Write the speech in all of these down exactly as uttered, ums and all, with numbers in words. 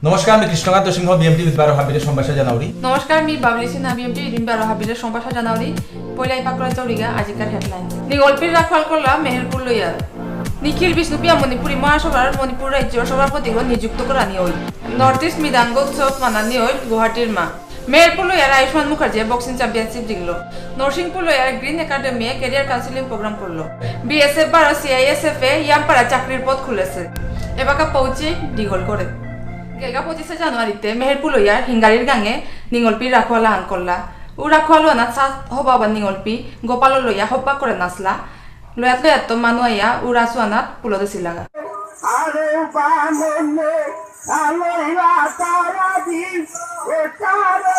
নমস্কার, আমি কৃষ্ণকান্ত সিংহ, বিএমটিভিত বারো হাবিরে সম্ভাষা জানাউরি। নমস্কার, আমি বাবলি সিনহা, বিএমটিভিত বারো হাবিরে সম্ভাষা জানাউরি। পয়লাই পাকড়া চৌরিগা আজিকার হেডলাইন। নিঙলপির রাখোয়াল করলা মেহেরপুর লয়ার। নিখিল বিষ্ণুপ্রিয়া মণিপুরী মহাসভার মণিপুর রাজ্য সভাপতিগ নিযুক্ত করানি অইল। নর্থ ইস্ট মৃদঙ্গ উৎসব মানানি অইল গুয়াহাটির মা। মেহেরপুর লয়ার আয়ুষ্মান মুখার্জিয়ে বক্সিং চ্যাম্পিয়নশিপ জিতল। নরসিংপুর লয়ার গ্রিন একাডেমিয়ে ক্যারিয়ার কাউন্সেলিং প্রোগ্রাম করল। বিএসএফ বারো সিআইএসএফ এ ইয়ামপারা চাকরির পথ খুলেছে। এবাকা পৌঁছে ডিগল করে। গেলগা পঁচিশে জানুয়ারিতে মেহেরপুর লয়ার হিঙ্গালির গাঙে নিঙলপি রাখোয়াল আহান করলা। উ রাখোয়াল আহানাত সাত হবা বা নিঙলপি গোপাল লয়া হব্বা করে নাচলা। লয়াত লয়াত তো মানু আয়া উ রাসু আহানাত পুলো দেসিলাগা। আরে বামনে, আলোয়া তারা দি, ও তারা।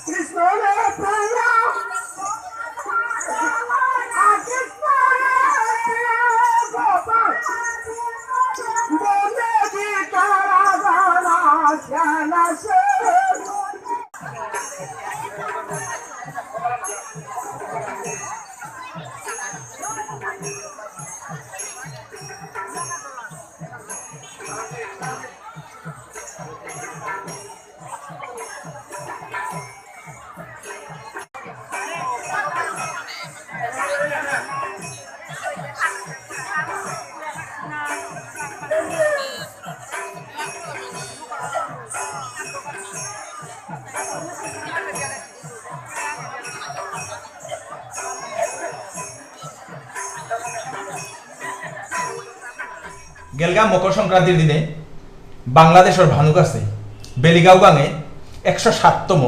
কৃষ্ণ রে প্রিয়া, কৃষ্ণ রে প্রিয়া, গোপাল, বনে দি তারা বালা শ্যালা সে। গেলগা মকর সংক্রান্তির দিনে বাংলাদেশর ভানুগাছে বেলিগাঁও গাঙে একশো সাততম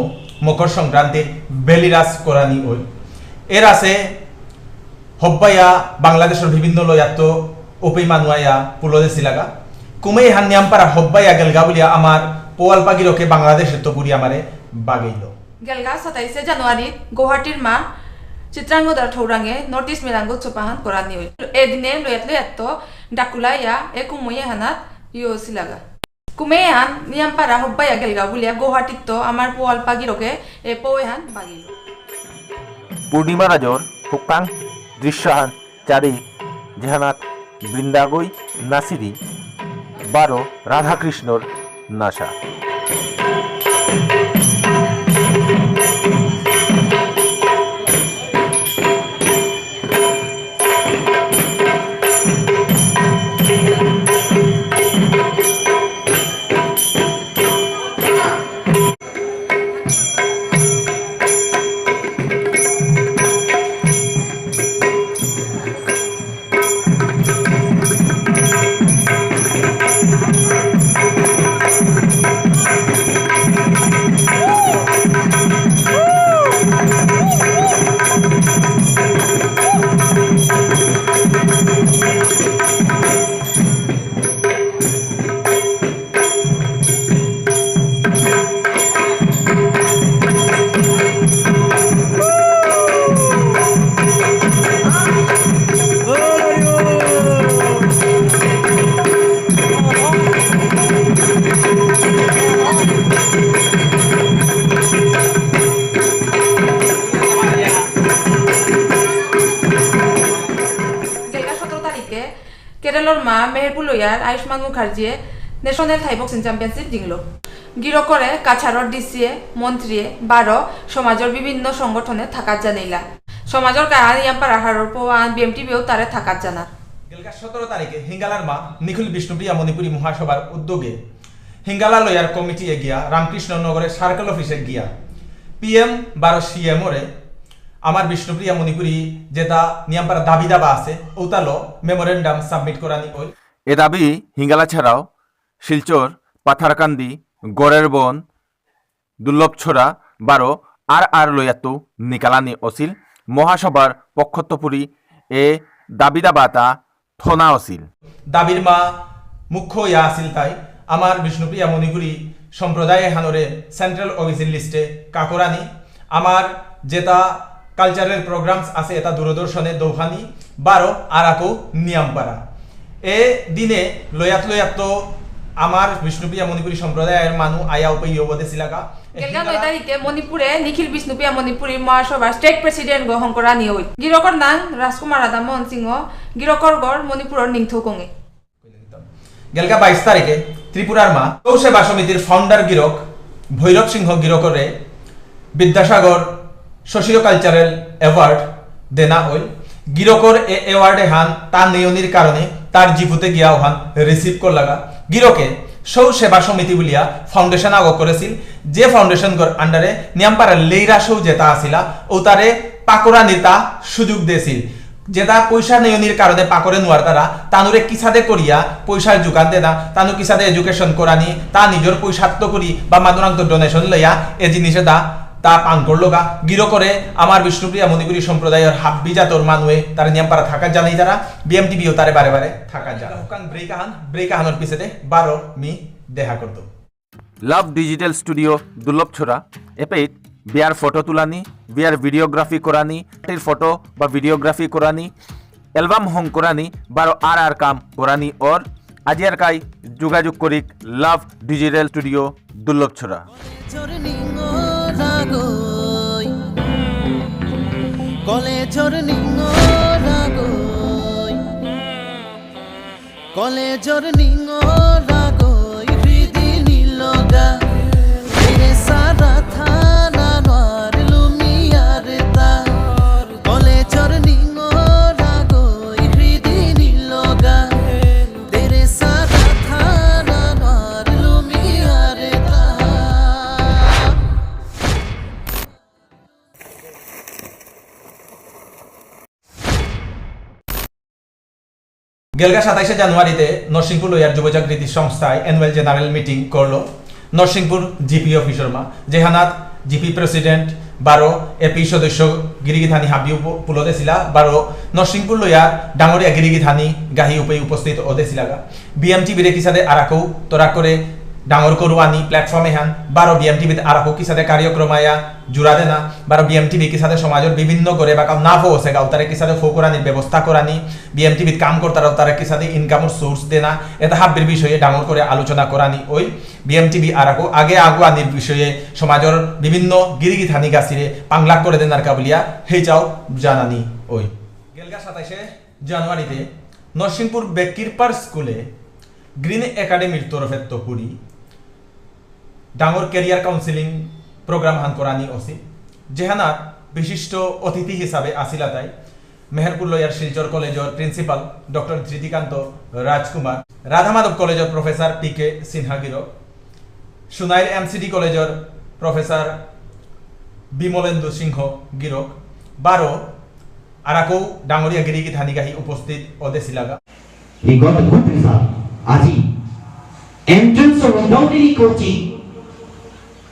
মকর সংক্রান্তির বেলিরাস করানি অইল। এ রাসে হব্বাইয়া বাংলাদেশর বিভিন্ন লয়াত্ত ওপেই মানু আয়া পুলো দেসিলাগা। কুমেই হান নিয়ামপারা হব্বাইয়া গেলগা বুলিয়া আমার পোয়াল পাগিরকে বাংলাদেশেত্ত বুড়ি আমারে বাগেইল। গেলগা সাতাইশে জানুয়ারিত গুয়াহাটির মা চিত্রাঙ্গদার ঠৌরাঙে নর্থ ইস্ট মৃদঙ্গ উৎসব আহান করানি অইল। এদিনে লয়াত লয়াত্ত ডাকুলাইয়া এ কুমই এহানাত ইয়ো সিলাগা। কুমই এহান নিয়ামপারা হব্বাইয়া গেলগা বুলিয়া গুয়াহাটিত্ত আমার পোয়াল পাগিরকে এ পৌ এহান বাগিল। পূর্ণিমা রাজর হুকাং দৃশ্যহান চারি যেহানাত বৃন্দাগই নাচিরি বারো রাধাকৃষ্ণর নাচা। গেলগা সতেরো তারিখে কেরলর মা মেহেরপুর লয়ার আয়ুষ্মান মুখার্জিয়ে ন্যাশনাল থাই বক্সিং চ্যাম্পিয়নশিপ জিংল। গিরকরে কাছাড়র ডিসিএ, মন্ত্রীয়ে, বারো সমাজর বিভিন্ন সংগঠনে থাকাত জানাইলা। সমাজর কাহানি ইয়াম্পারা হারর পোয়ান বিএমটিভিও তারে থাকাত জানা। গেলগা সতেরো তারিখে হিঙ্গালার মা নিখিল বিষ্ণুপ্রিয়া মণিপুরী মহাসভার উদ্যোগে হিঙ্গালা লয়ার কমিটি এগিয়া রামকৃষ্ণ নগরের সার্কেল অফিসে গিয়া পিএম বারো সিএম ওরে আমার বিষ্ণুপ্রিয়া মণিপুরী যেতা নিয়ামপারা দাবি দাবা আছে, ওতালো মেমোরেন্ডাম সাবমিট করানি ওই। এ দাবি হিঙ্গালা ছাড়াও শিলচর, পাথারকান্দি, গড়ের বন, দুর্লভছড়া বারো আর আর লয়াতো নিকালানি অসিল। মহাসভার পক্ষত্তপুরি এ দাবি দাবাতা থনা অসিল। দাবির মা মুখ্য ইয়া আছিল তাই আমার বিষ্ণুপ্রিয়া মণিপুরী সম্প্রদায় এহানরে সেন্ট্রাল ওবিসি লিস্টে কাকরানি, আমার যেতা কালচারাল প্রোগ্রামস আছে এটা দূরদর্শনে দোহানি বারো আরাকো নিয়ামপারা। এ দিনে লয়াত লয়াত তো আমার বিষ্ণুপ্রিয়া মণিপুরী সম্প্রদায়ের মানু আয়া উপে ইয়বদে সিলাকা। গেলগা নয় তারিখে মণিপুরে নিখিল বিষ্ণুপ্রিয়া মণিপুরী মহাসভার স্টেট প্রেসিডেন্ট গ হঙকরানি অইল। গিরকর নাঙ রাজকুমার রাধামোহন সিংহ, গিরকর গর মণিপুরর নিংথৌকঙে। গেলগা বাইশ তারিখে ত্রিপুরার মা সৌ সেবা সমিতির ফাউন্ডার গিরক ভৈরব সিংহ গিরকরে বিদ্যাসাগর সোশিও কালচারাল অ্যাওয়ার্ড দেনা অইল। গিরকর এ অ্যাওয়ার্ড এহান তা নেয়নির কারণে তার জিপুতে গিয়া ওহান রিসিভ করলাগা। গিরকে সৌ সেবা সমিতি বুলিয়া ফাউন্ডেশন আগ করেছিল, যে ফাউন্ডেশন গর আন্ডারে নিয়ামপারা লেইরা সৌ যেতা আসিলা, ও তারে পাকরানির তা সুযোগ দেছিল। যেতা পয়সা নেয়নির কারণে পাকরে নুয়ারতারা, তানুরে কিসাদে করিয়া পয়সার যোগান দেনা, তানু কিসাদে এডুকেশন করানি, তা নিজর পয়সাত্ত করি বা মানুরাংত ডোনেশন লইয়া এ জিনিসে দা তা পাং করলগা। গিরকরে আমার বিষ্ণুপ্রিয়া মণিপুরী সম্প্রদায়র হাব্বি জাতর মানুয়ে তার নিয়ামপারা থাকা জানাই তারা, বিএমটিভিও তারে বারে বারে থাকা জানা। হুকাং ব্রেক আহান, ব্রেক আহানর পিছেতে বারো মি দেখা করতো। লাভ ডিজিটাল স্টুডিও দুর্লভছড়া এপেইত বিয়ার ফটো তুলানি, বিয়ার ভিডিওগ্রাফি করানি, পার্টির ফটো বা ভিডিওগ্রাফি করানি, অ্যালবাম হঙকরানি, বারো আর আর কাম করানি অর। আজি আর কাই যোগাযোগ করিক লাভ ডিজিটাল স্টুডিও দুর্লভছড়া। কলেজর নিঙরাগই, কলেজর নিঙরাগই, কলেজর নিঙরাগই হৃদি নিলগা। তেরে সারা থানা নোয়ার লুমিয়ার তা। কলেজর নিঙরাগই হৃদি নিলগা। তেরে সারা থানা নোয়ার লুমিয়ার তা। গেলগা সাতাইশে জানুয়ারিতে নরসিংপুর লয়ার যুব জাগৃতি সংস্থায় অ্যানুয়াল জেনারেল মিটিং করলো নরসিংপুর জিপি অফিসর মা, যেহানাত জিপি প্রেসিডেন্ট বারো এপি সদস্য গিরিগিথানি হাবিউ প-, পুলদেছিলা, বারো নরসিংপুর লয়ার ডাঙরিয়া গিরিগিথানি গাহি উপে উপস্থিত অদেছিলাগা। বিএমটিভিরে কিসাদে আরাকৌ তরা করে ডাঙর করুয়ানি প্ল্যাটফর্ম এহান, বারো বিএমটিভিত আরাকৌ কিসাদে কার্যক্রম আয়া জুড়া দেনা, বারো বিএমটিভি কিসাদে সমাজর বিভিন্ন গরে বাকা না ফো অসে গাউতারে কিসাদে ফো করানির ব্যবস্থা করানি, বিএমটিভিত কাম করতারা তারা কিসাদে ইনকামর সোর্স দেনা, এটা হাব্বির বিষয়ে ডাঙর করে আলোচনা করানি। ওই বিএমটিভি আরাকো আগে আগুয়ানির বিষয়ে সমাজর বিভিন্ন গিরিগিথানি গাছিরে পাংলাক করে দেনার কাবুলিয়া হেইচাও জানানি। ওই গেলগা সাতাইশে জানুয়ারিতে নরসিংপুর বেকিরপার স্কুলে গ্রিন একাডেমির তরফে তপুরি ডাঙর ক্যারিয়ার কাউন্সেলিং প্রোগ্রাম হান করানি অসি, যেহানাত বিশিষ্ট অতিথি হিসাবে আসিলাতাই মেহেরপুর লয়ার শিলচর কলেজর প্রিন্সিপাল ডক্টর ধৃতিকান্ত রাজকুমার, রাধামাধব কলেজর প্রফেসর পি কে সিনহা গিরক, সুনাইর এমসিডি কলেজর প্রফেসর বিমলেন্দু সিংহ গিরক, বারো আরাকৌ ডাঙরিয়া গিরিগিথানি গাহি উপস্থিত অদেছিলাগা। He got a good result. আজি entrance without any coaching,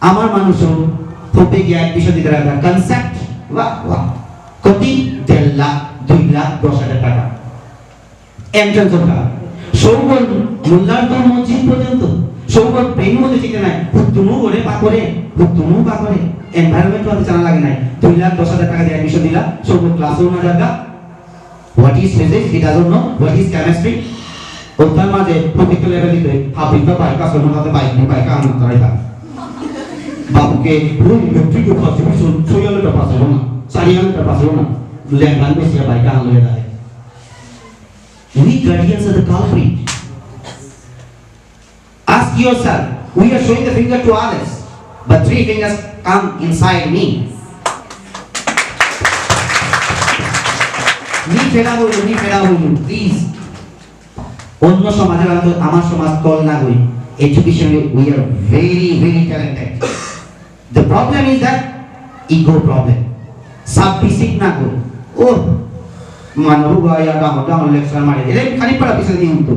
আমার মানুষ হোপে গিয়া অ্যাডমিশন দিতে রাখা কনসেপ্ট, বাহ, বাহ। কতি? দেড় লাখ, দুই লাখ, দশ হাজার টাকা। এন্ট্রান্স টাকা। সৌগন মোল্লার তো মসজিদ পর্যন্ত, সৌগন বেনু মধ্যে ঠিক নাই, হুতুমু ওরে পাকরে, হুতুমু পাকরে, এনভায়রনমেন্ট আমাদের জানা লাগে নাই। দুই লাখ দশ হাজার টাকা দিয়ে অ্যাডমিশন দিলা, সৌগন ক্লাসেও না যাগা। What is physics? He doesn't know. What is chemistry? ওতার মাঝে প্রকৃত লেভেল দিতে, হাবিব বা বাইক আসলে মনে হতে বাইক নিয়ে বাইক আনন্দ করাই থাকে। বাবুকে, ওই মেট্রিক পাস, ছয় হাজার পাস হবো না, চারি হাজার পাস হবো না, লেখান বেশি বাইক আনলে দেয়। We guardians are the culprit. Ask yourself, we are showing the finger to others, but three fingers come inside me. Me ফেরা হইল, মি ফেরা হইল, প্লিজ। অন্য সমাজের আলো আমার সমাজ তল না হই। Education, we are very, very talented. The problem is that ego problem. Sub basic না গো। ও, মানু গয়া ডাঙর ডাঙর লেকচার মারি। এরে খালি পারা পিছনে দিয়ে উঠতো।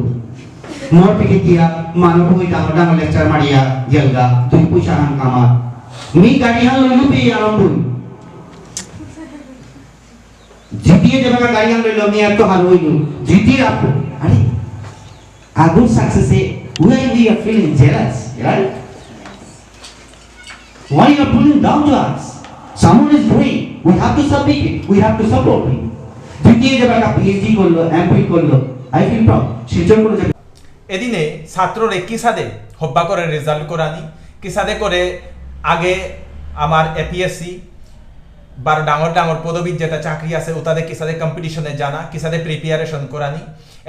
মোর পিঠে দিয়া মানু গই ডাঙর ডাঙর লেকচার মারিয়া গেলগা। দুই পয়সা হান কামার। মি গাড়ি হান লইলু পেয়ে আরম্ভ হইল। জিতিয়ে যেভাবে গাড়ি হান লইল, মি এত হার হইল। জিতিয়ে আপু। আরে, আগুর সাকসেসে, why we are feeling jealous, right? Why you are pulling down to us? Someone is doing. We have to submit it. We have to support him. দ্বিতীয় যে একটা পিএইচডি করলো, এমফিল করলো, I feel proud. শিলচর কলেজে এদিনে ছাত্ররে কিসাদে হব্বা করে রেজাল্ট করানি, কিসাদে করে আগে আমার এপিএসসি বারো ডাঙর ডাঙর পদবীর যেটা চাকরি আছে, ওটাতে কিসাদে কম্পিটিশনে জানা, কিসাদে প্রিপারেশন করানি,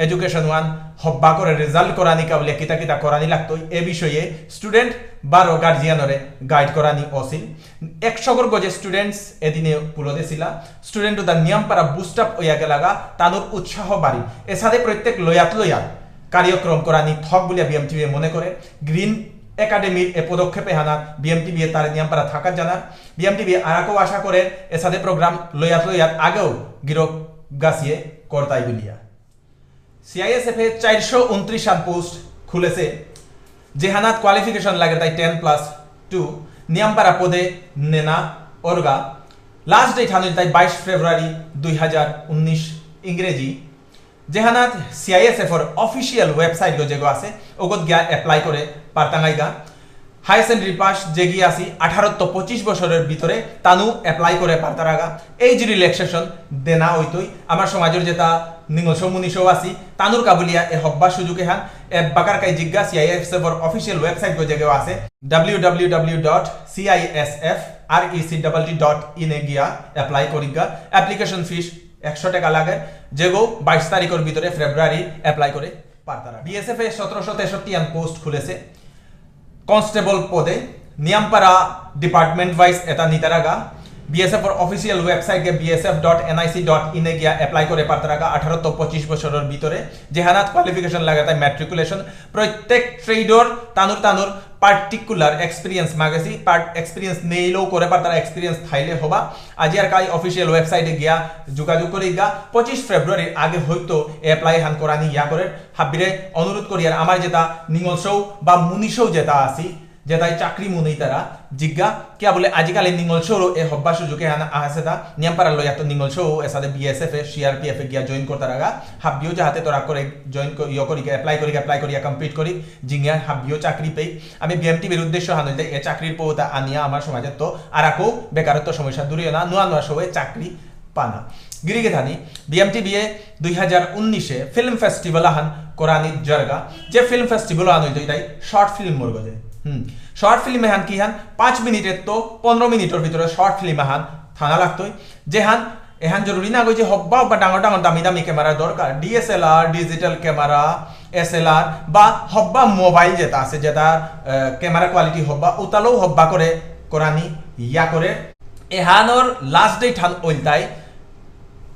এডুকেশন ওয়ান হব্বা করে রেজাল্ট করানি কাবুলিয়া কিতা কিতা করানি লাগতো, এ বিষয়ে স্টুডেন্ট বারো গার্জিয়ানরে গাইড করানি অসিল। একশো গর গজে স্টুডেন্টস এদিনে পুলো দেছিলা, স্টুডেন্ট উদা নিয়াম পারা বুস্ট আপ হইয়া গেলাগা, তানুর উৎসাহ বাড়ি। এসাদে প্রত্যেক লয়াত লয়াত কার্যক্রম করানি থক বুলিয়া বিএমটিভি মনে করে। গ্রিন একাডেমির এ পদক্ষেপে হানাত বিএমটিভি তার নিয়াম পারা থাকার জানার। বিএমটিভি আরাকো আশা করে এসাদে প্রোগ্রাম লয়াত লয়াত আগেও গিরক গাছিয়ে করতাই বুলিয়া। সিআইএসএফ এ চারশো উনত্রিশ আন পোস্ট খুলেছে, যেহানাত কোয়ালিফিকেশন লাগে তাই টেন প্লাস টু, নিয়াম পারা পদে নেনা অরগা। লাস্ট ডেট হান ইলতাই বাইশ ফেব্রুয়ারি দুই হাজার উনিশ ইংরেজি। যেহানাত সিআইএসএফ অর অফিসিয়াল ওয়েবসাইট গো যেগো আছে, ওগত গিয়া এপ্লাই করে পারতাঙাইগা। হায়ার সেকেন্ডারি পাস যেগি আসি আঠারো তো পঁচিশ বছরের ভিতরে তানু এপ্লাই করে পারতারাগা। এজ রিল্যাক্সেশন দেনা হইতই। আমার সমাজের যেটা নিঙলসৌ মুনিসৌ আসি, তানুর কাবুলিয়া এ হব্বা সুযোগে হান এ বাকার কাই জিজ্ঞা সিআইএসএফ অর অফিসিয়াল ওয়েবসাইট গো যেগো আছে, W W W dot CISF REC double T dot in a গিয়া এপ্লাই করিগা। অ্যাপ্লিকেশন ফিস একশো টাকা লাগে। যেগো বাইশ তারিখের ভিতরে ফেব্রুয়ারি এপ্লাই করে পারতারা। বিএসএফ এ সতেরোশো তেষট্টি আন পোস্ট খুলেছে কনস্টেবল পদে। নিয়ামপারা ডিপার্টমেন্ট ওয়াইজ এটা নিতারাগা। BSF or official website gay BSF dot NIC dot in a গিয়া এপ্লাই করে পারতারাগা আঠারো তো পঁচিশ বছরের ভিতরে। যেহানাত কোয়ালিফিকেশন লাগে তাই ম্যাট্রিকুলেশন। প্রত্যেক ট্রেডর তানুর তানুর পার্টিকুলার এক্সপিরিয়েন্স মাগেছি, পার্ট এক্সপিরিয়েন্স নেইলেও করে পারতারা, এক্সপিরিয়েন্স থাইলে হবা। আজি আর কাই অফিসিয়াল ওয়েবসাইটে গিয়া যোগাযোগ করিগা। পঁচিশ ফেব্রুয়ারির আগে হয়তো এপ্লাই হান করানি ইয়া করে। হাবিরে অনুরোধ করি আর আমার যেটা নিঙলসৌ বা মুনিসৌ যেটা আছি, যেটাই চাকরি মুনি তারা জিজ্ঞা, কিয়া বুলে আজিকালি নিঙলসৌরও এ হব্বা সুযোগে হান আহাসে তা, নিয়ামপারা লয়া তো নিঙলসৌ এসাদে বিএসএফ এ, সিআরপিএফ এ গিয়া জয়েন করতারাগা। হাবিও যাহাতে তোরা করে জয়েন ইয় করি, এপ্লাই করি, এপ্লাই করিয়া কমপ্লিট করি, জিঙ্গিয়া হাবিও চাকরি পেই। আমি বিএমটিভির উদ্দেশ্য হান হইতে এ চাকরির পৌতা আনিয়া আমার সমাজে তো আর আকো বেকারত্ব সমস্যা দূরে না, নুয়া নুয়া সবে চাকরি পানা। গিরিগে থানি, বিএমটিভি এ দুই হাজার উনিশে ফিল্ম ফেস্টিভ্যাল আহান করানি জারগা, যে ফিল্ম ফেস্টিভ্যাল আহান হইতো এটাই শর্ট ফিল্ম মোর গজে। হুম, শর্ট ফিল্ম এহান কি হান পাঁচ মিনিটের তো পনেরো মিনিটের ভিতরে শর্ট ফিল্ম আহান থানা লাগতোই। যেহান এহান জরুরি না গই যে হব্বা হব্বা ডাঙর ডাঙর দামি দামি ক্যামেরা দরকার, ডিএসএলআর, ডিজিটাল ক্যামেরা, এসএলআর বা হব্বা মোবাইল যেটা আছে, যেটা ক্যামেরা কোয়ালিটি হব্বা, উতালেও হব্বা করে করানি ইয়া করে। এহানোর লাস্ট ডেট হান ওইলতাই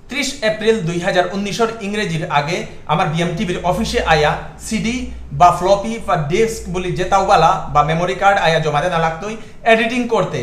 ত্রিশ এপ্রিল দুই হাজার উনিশর ইংরেজির আগে আমার বিএমটিভির অফিসে আয়া সিডি বা ফ্লপি বা ডিস্ক বুলি যেটাও বালা বা মেমোরি কার্ড আয়া জমা দেনা লাগতই, এডিটিং করতে।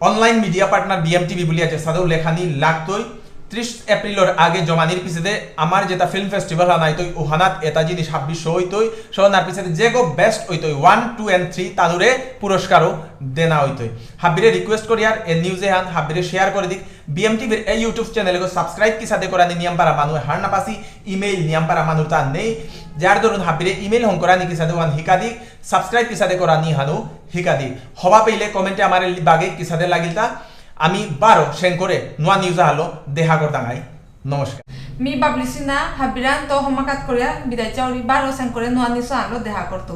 অনলাইন মিডিয়া পার্টনার বিএমটিভি বুলি আছে, সাদেও লেখানি লাগতই। ত্রিশ এপ্রিলর আগে জমানির পিছেদে আমার যেটা ফিল্ম ফেস্টিভ্যাল হানাইতই উহানাত এটা জিনিস হাব্বি শো হইতই, শো নার পিছেদে যেগো বেস্ট হইতই, ওয়ান, টু and থ্রি, তানুরে পুরস্কারও দেনা হইতই। হাব্বিরে রিকোয়েস্ট করি আর এ নিউজ এহান হাব্বিরে শেয়ার করে দিক। বিএমটিভির এই ইউটিউব চ্যানেলগো সাবস্ক্রাইব কিসাদে করানি নিয়ামপারা মানু হার না পাসি, ইমেইল নিয়ামপারা মানু তা নেই। যার দরুন হাব্বিরে ইমেইল হং করানি কিসাদে ওয়ান হিকা দিক, সাবস্ক্রাইব কিসাদে করানি হানু হিকা দিক। হবা পেইলে কমেন্টে আমার বাগে কিসাদে লাগিলতা। আমি বারো সেন করে নোয়া নিউজ আহালো দেহা করতাঙাই। নমস্কার। মি বাবলি সিনহা হাবিরান তো হমাকাত করিয়া বিদায় চাউরি, বারো সেন করে নোয়া নিউজ আহালো দেহা করতো।